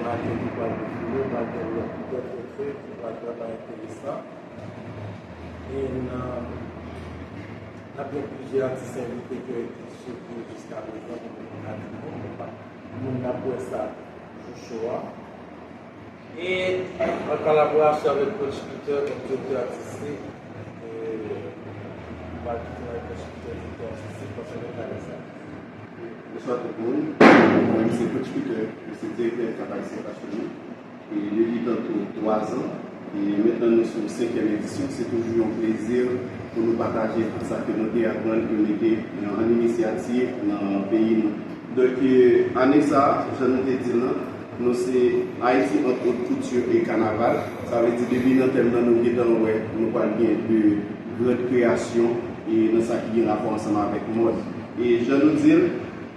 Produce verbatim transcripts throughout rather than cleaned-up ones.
Maten ki pral defile, pral gen lòt, lòt retrè ki pral vrèman enteresan. E nan, n ap gen plizyè atis envite ki, ki sou kou jiska prezan, pou nou ka di nou, nou pa, moun n ap wè sa jou cho a. E an kolaborasyon avèk Coach Peter, donk direktè atistik, e, m pral kite nan Coach Peter, direktè atistik, paske nou ka di sa. Bonswa tout moun. Mwen, se Coach Peter, mwen se direktè Cap Haïtien Fashion Week. E depi tanto twa zan, e mentnan nou sou senkyèm edisyon, se toujou yon plezi pou nou pataje tout sa ke nou te aprann, ke nou te an inisyativ nan peyi nou. Donk, e, ane sa a, jan nou te di l lan, nou se Haïti entre autres couture et carnaval. Sa vle di, depi nan tèm nan, nou gentan wè, nou pral gen de gran kreyasyon, e nan sa ki gen rapò ansanm avèk mòd. E jan nou di l,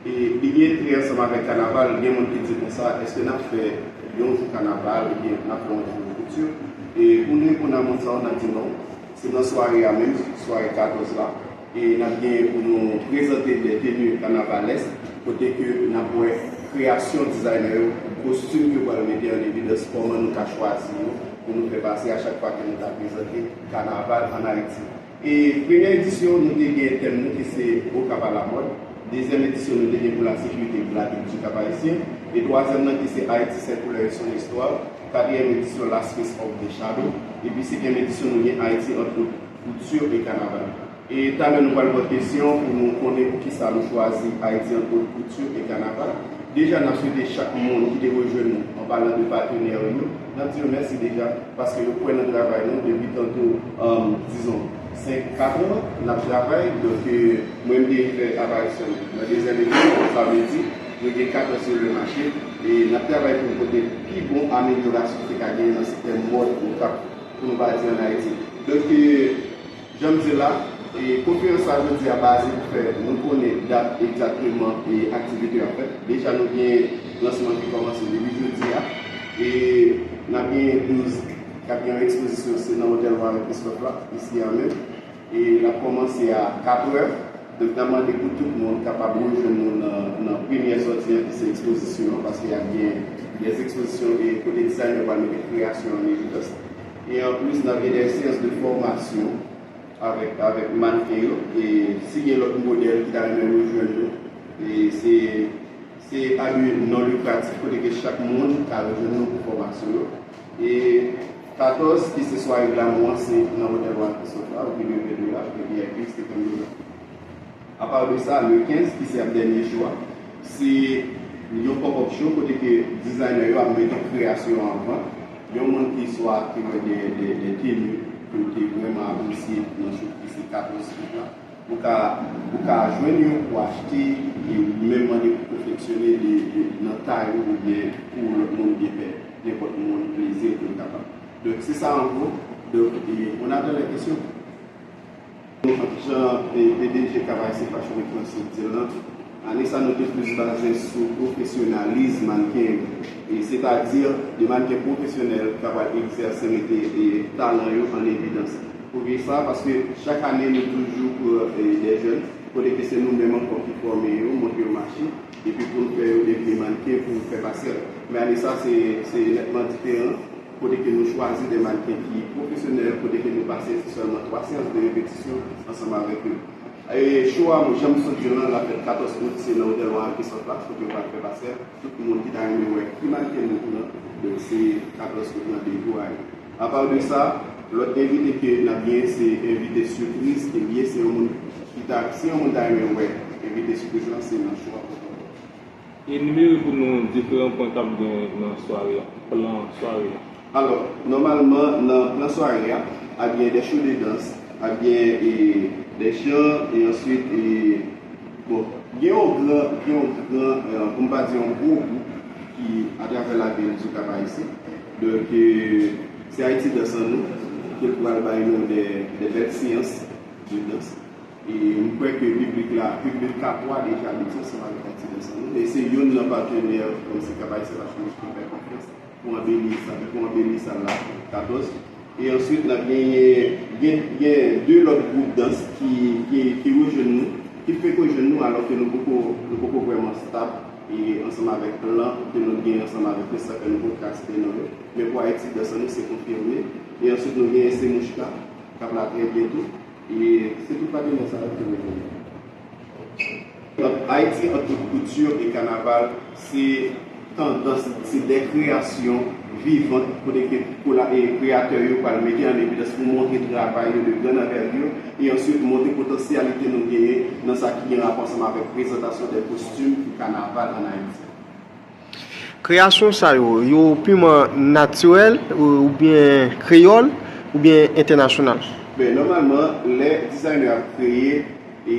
e li gen trè ansanm avèk kanaval, gen moun ki di konsa, èske n ap fè yon jou kanaval oubyen n ap fè yon jou kouti? E pou n reponn a moun sa yo, n ap di non. Se nan sware a menm, sware katòz la, e n ap genyen pou nou prezante de teni kanavalèsk, kote ke n ap wè kreyasyon dizayna yo, kostim yo pral mete an evidans, kòman nou ka chwazi yo pou nou fè pase a chak fwa ke nou ta prezante kanaval ann Ayiti. E premyè edisyon, nou te gen tèm nou ki se Au Cap à la mode. Dezyèm edisyon, nou te gen pou lasekirite, gradip du Cap Haïtien. E twazyèm nan ki se Haïti, ses couleurs et son histoire. Katriyèm edisyon, La Space of the Shadow. Epi senkyèm edisyon, nou gen Haïti entre autres couture et carnaval. E talè nou pral pran kesyon pou nou konnen poukisa nou chwazi Haïti entre autres couture et carnaval. Deja, n ap swete chak moun ki te rejwenn nou, an palan de patenè yo, n ap di yo mèsi deja, paske yo kwè nan travay nou depi tanto, um, dizon, senk, kat an, n ap travay. Donk, e, mwen, m te fè aparisyon nan dezyèm edisyon, sa vle di, nou gen kat an sou le mache, e n ap travay pou nou pote pi bon amelyorasyon ki te ka genyen nan sektè mòd, nou kap, pou nou pa di ann Ayiti. Donk, e, jan m di la, e, konferans sa jodi a baze pou fè nou konnen dat egzakteman e aktivite yo ap fèt. Deja nou gen lansman ki kòmanse depi jodi a. E n ap gen douz k ap gen yon ekspozisyon, se nan Otèl Wa Marie Christophe la, isi a menm. E l ap kòmanse a katrè. Donk, n ap mande pou tout moun kapab rejwenn nou nan, nan premyè sòti an, ki se ekspozisyon an, paske y ap gen de ekspozisyon e kote dizayna yo pral mete kreyasyon an evidans. E anplis, n ap gen de seyans de fòmasyon avèk, avèk mannken yo. E si gen lòt modèl ki ta renmen rejwenn nou, e se, se a bi non likratif, kote ke chak moun ka rejwenn nou pou fòmasyon yo. E katòz, ki se sware glamou an, se nan Otèl Wa Christophe la, ou ki dwe pèdi la, epi epi se kanm yo la. Apa de sa, le kenz, ki se ap dènye cho a, se yon pop-up show kote ke dizayna yo ap mete kreyasyon yo an vant. Yon moun ki swa te wè de, de, de teni ke l te vrèman apresye nan cho ki se katòz out la, ou ka, ou ka jwenn yo pou achte, e ou menm mande pou konfeksyone de, de, nan tay ou oubyen pou lòt moun oubyen fè nenpòt moun plezi ke l kapab. Donk, se sa an gwo. Donk, e, on attend les questions. Jan, e, P D G Cap Haïtien Fashion Week lan sot di l lan, ane sa nou te plis baze sou pwofesyonalis mannken yo. E, sètadi de mannken pwofesyonèl ki kapab egzèse, mete, e, talan yo an evidans. Poukisa? Paske chak ane nou toujou pran, e, de jèn, kote ke se nou menm ankò ki fòme yo, montre yo mache, epi pou n fè yo devni mannken pou fè pasrèl. Men ane sa, se, se nètman diferan. Kote ke nou chwazi de mannken ki pwofesyonèl, kote ke nou pase sèlman twa seyans de repetisyon ansanm avèk yo. E cho a, jan m sot di l lan, l ap fèt katòz out, se nan Otèl Wa Marie Christophe la, kote yo pral fè pasrèl. Tout moun ki ta renmen wè ki mannken nou pran, donk se katòz out randevou a ye. Apa de sa, lòt envite ke n ap genyen, se envite sipriz, ebyen se yon moun ki ta, si yon moun ta renmen wè envite sipriz lan, se nan cho a pou konprann. E enimere pou nou diferan pwen k ap gen nan sware a, plan sware a. Alò, nòmalman, nan plan sware a, ap gen de show de dans, ap gen, e, de chan, e answit, e, bon, gen yon gran, gen yon gran, e, pou m pa di yon gwo gwoup ki atravè lavil du Cap Haïtien. Donk, e, se Ayiti Dans an nou, ke l pral bay nou de, de bèl seyans de dans. E m kwè ke piblik la, piblik kapwa deja abitye ansanm avèk Ayiti Dans an nou. E se youn nan patenè kòmsi Cap Haïtien Fashion Week ki fè konfyans pou anbeli sa, pou anbeli sal la, katòz. E answit, n ap genyen, gen, gen de lòt gwoup dans ki, ki, ki rejwenn nou, ki fenk rejwenn nou, alò ke nou poko, nou poko vrèman stab. e ansanm avèk plan ke nou gen ansanm avèk yo, sa fè nou poko ka site non yo. Men pou Ayiti, dans an nou se konfime. E answit, nou gen Semouchka, k ap la trè byento. E se tout patenè sa yo ki revini. Ayiti, ant kouti e kanaval, se tandans, se de kreyasyon vivant, kote ke kola-, e kreyatè yo pral mete an evidans pou montre travay yo de grande envergure, e answit montre potansyalite nou genyen nan sa ki gen rapò ansanm avèk prezantasyon de kostim pou kanaval ann Ayiti. Kreyasyon sa yo, yo piman natirèl, ou- oubyen kreyòl, oubyen entènasyonal? Ben, nòmalman, lè dizayner ap kreye, e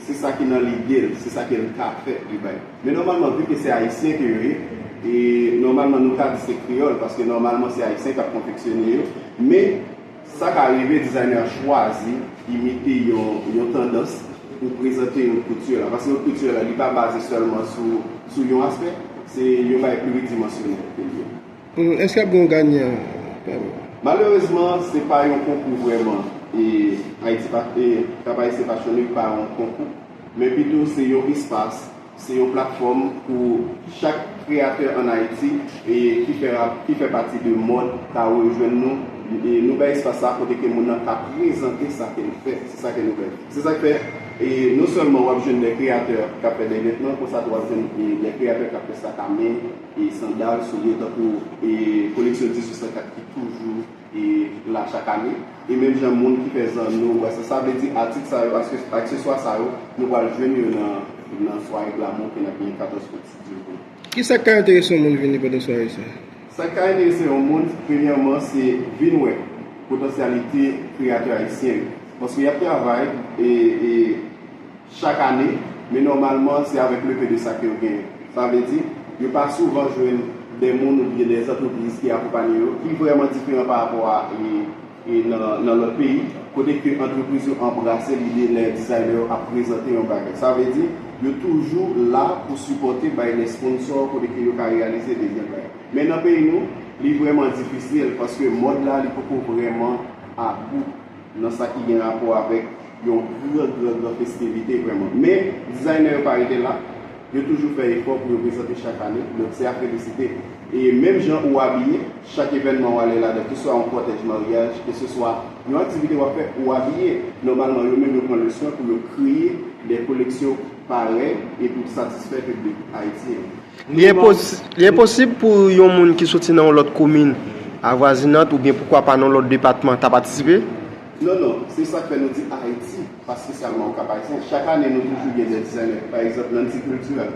se sa ki nan lide l, se sa ke l ka fè li bay. Men nòmalman, vi ke se ayisyen ke yo ye, e nòmalman nou ka di se kreyòl, paske nòmalman se ayisyen k ap konfeksyone yo, men sa ka rive dizayner chwazi imite yon, yon tandans pou prezante yon kouti la, paske yon kouti la, li pa baze sèlman sou, sou yon aspè, se yon bagay pliridimansyonèl ke l ye. Hmm, èske ap gen yon ganyan? Malerezman, se pa yon konkou vrèman, e Ayiti pa, e Cap Haïtien Fashion Week pa yon konkou, men pito se yon espas, se yon platfòm pou chak kreyatè ann Ayiti, e ki fè, ki fè pati de mòd, ka rejwenn nou, e nou bay espas sa kote ke moun nan ka prezante sa ke l fè, se sa ke nou fè. Se sa k fè, e non sèlman w ap jwenn de kreyatè k ap fè de vètman, konsa tou w ap jwenn, e de kreyatè k ap fè sak a men, e sandal, soulye, tankou, e koleksyon dizuit san kat ki toujou, e la chak ane. E menm jan moun ki fè zanno, wè sa, sa vle di atik sa yo, akse-, akseswa sa yo, nou pral jwenn yo nan, nan sware Glamour ke n ap genyen katòz out. Ki sa k ka enterese yon moun vini pandan sware sa? Sa k ka enterese yon moun, premyèman, se vin wè potansyalite kreyatè ayisyen yo. Paske y ap travay, e, e, chak ane, men nòmalman, se avèk lepe de sa ke yo genyen. Sa vle di, yo pa souvan jwenn de moun oubyen de antrepriz ki akonpanye yo, ki vrèman diferan pa rapò a, e, e nan, nan lòt peyi, kote ke antrepriz yo anbrase lide lè dizayner yo ap prezante yon bagay. Sa vle di, yo toujou la pou sipòte, bay de sponsò, kote ke yo ka reyalize de bèl bagay. Men nan peyi nou, li vrèman difisil, paske mòd la, li poko vrèman about nan sa ki gen rapò avèk yon gran, gran, gran festivite vrèman. Men, dizayner yo pa rete la, yo toujou fè efò pou yo prezante chak ane, donk se a felisite. E menm jan ou abiye, chak evènman w ale ladan, keseswa yon kòtèj maryaj, keseswa yon aktivite w ap fè, ou abiye. Nòmalman, yo menm yo pran le swen pou yo kreye de koleksyon parèy e pou satisfè piblik ayisyen an. Li enpos-, li enposib pou yon moun ki soti nan yon lòt komin avwazinant oubyen poukwa pa nan yon lòt depatman ta patisipe? Non, non, se sa k fè nou di Ayiti, pa espesyalman Okap Ayisyen. Chak ane, nou toujou gen de dizayner, pa egzanp, Nancy Culturel,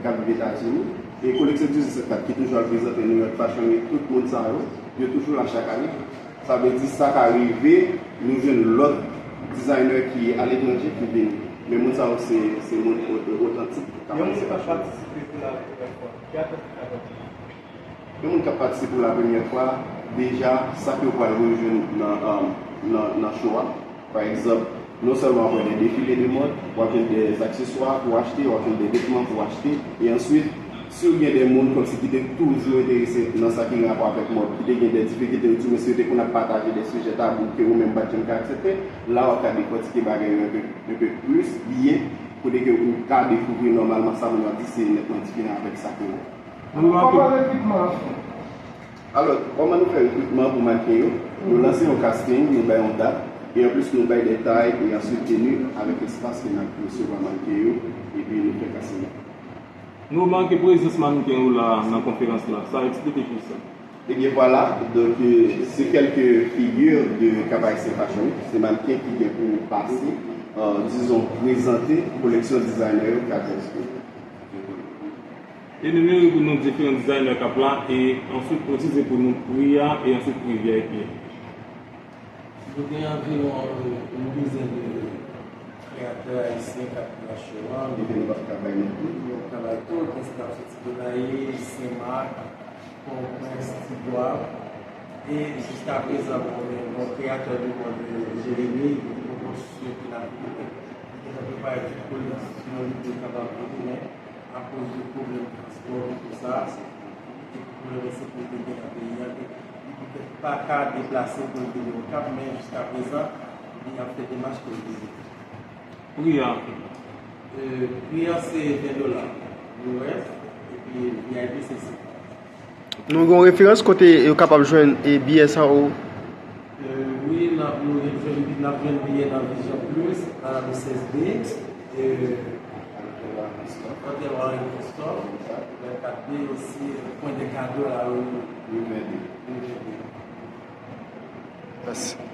k ap viv Etazini, e koleksyon dizuit san kat ki toujou ap prezante New York Fashion Week, tout moun sa yo, yo toujou la chak ane. Sa vle di sa ka rive, nou jwenn lòt dizayner ki aletranje ki vini. Men moun sa yo se, se moun o-, otantik. Yon moun k ap patisipe pou la premyè fwa, ki atant li ka gen? Yon moun k ap patisipe pou la premyè fwa, deja, sa ke w pral rejwenn nan, um, nan, nan show a. Pa egzanp, non sèlman w ap wè de defile de mòd, w ap jwenn de akseswa pou w achte, w ap jwenn de vètman pou w achte, e answit, si w gen de moun kòmsi ki te toujou enterese nan sa ki gen rapò avèk mòd, ki te gen de difikilte, ou di, men si yo te konn ap pataje de sijè tabou ke ou menm pa t janm ka aksepte, la w ap ka dekòtike bagay yo enpe, enpe plis byen, kote ke ou ka dekouvri nòmalman sa moun yo ap di se nètman diferan avèk sa ke ou. Kòman rekritman an fèt? Alò, kòman nou fè rekritman pou mannken yo? Nou lanse yon casting, nou bay yon dat, e anplis nou bay de tay e answit teni avèk espas ke n ap resevwa mannken yo, epi nou fè casting la. Nou remake prezans mannken yo la nan konferans la, sa eksplike kisa? Ebyen vwala, donk, euh, se kèlke figi de Cap Haïtien Fashion Week, se mannken ki gen pou pase, euh, dizon, prezante koleksyon dizayner yo ki ap ekspoze. Enimere pou nou diferan dizayner k ap la e answit presize pou nou pri a e answit pri V I P a. Nou gen anviwon yon dizèn de kreyatè ayisyen k ap nan show a. Epi nou p ap ka bay non tout. Nou p ap ka bay tout, men se t ap soti Gonayiv, Senmak, Pòtoprens, Tigwav. E jiskaprezan, bon, gen yon kreyatè de mòd, Jeremi, nou poko sou ki l ap vini. Li gentan prepare tout koleksyon li pou l kapab vini, men akoz de pwoblèm transpò, tout sa, epi pwoblèm ensekirite gen nan peyi a, ke li petèt pa ka deplase pou l vini Okap, men jiskaprezan, li ap fè demach pou l vini. Pri a? Euh, pri a se ven dola U S. epi V I P se sèt. Nou gen yon referans kote yo kapab jwenn e biyè sa ou? Wi, n ap nou jwenn n ap jwenn biyè nan Vision Plus, nan Ramsès Bay, Hôtel Warren Christophe, vennkat B, osi Point des Cadeaux la rue Rivendell. Mèsi.